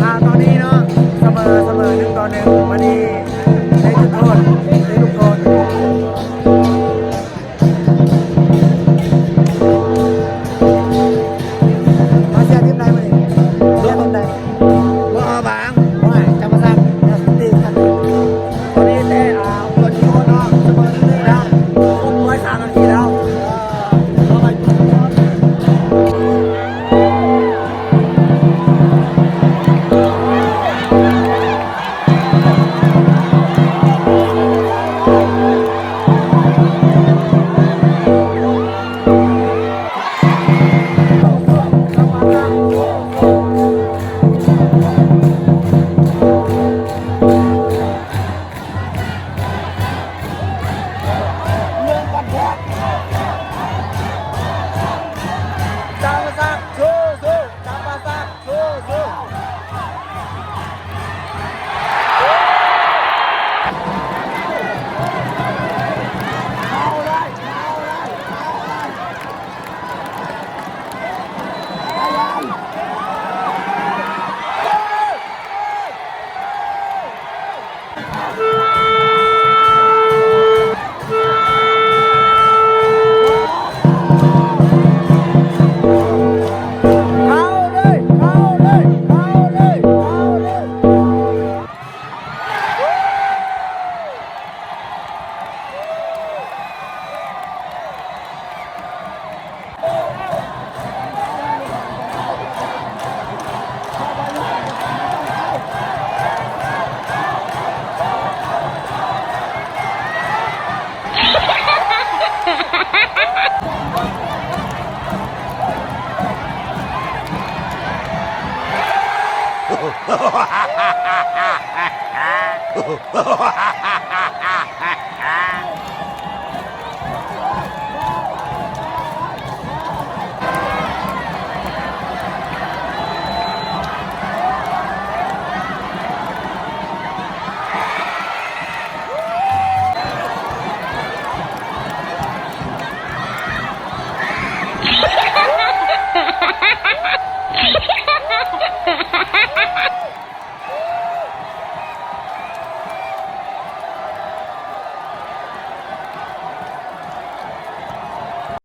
ອ່າ ຕອນນີ້ເນາະ ສະເໝີ ສະເໝີ ໜຶ່ງຕໍ່ໜຶ່ງ ບາດນີ້ໄດ້ຈຸດໂທດ ໄດ້ລູກໂທດ. ມາເຊຍທີມໃດມື້ນີ້? ເຊຍທີມໃດ? ບໍ່ບາງ ໂອ້ຍ ຈຳປາສັກ ຕີກັນ ຕອນນີ້ແຕ່ ອ່າ ຫົວທີມເນາະ ສະເໝີໜຶ່ງໜຶ່ງແລ້ວ ຄົບຮ້ອຍສາມນາທີແລ້ວ. ຈຳປາສັກ ສູ້ໆ ຈຳປາສັກ ສູ້ໆ.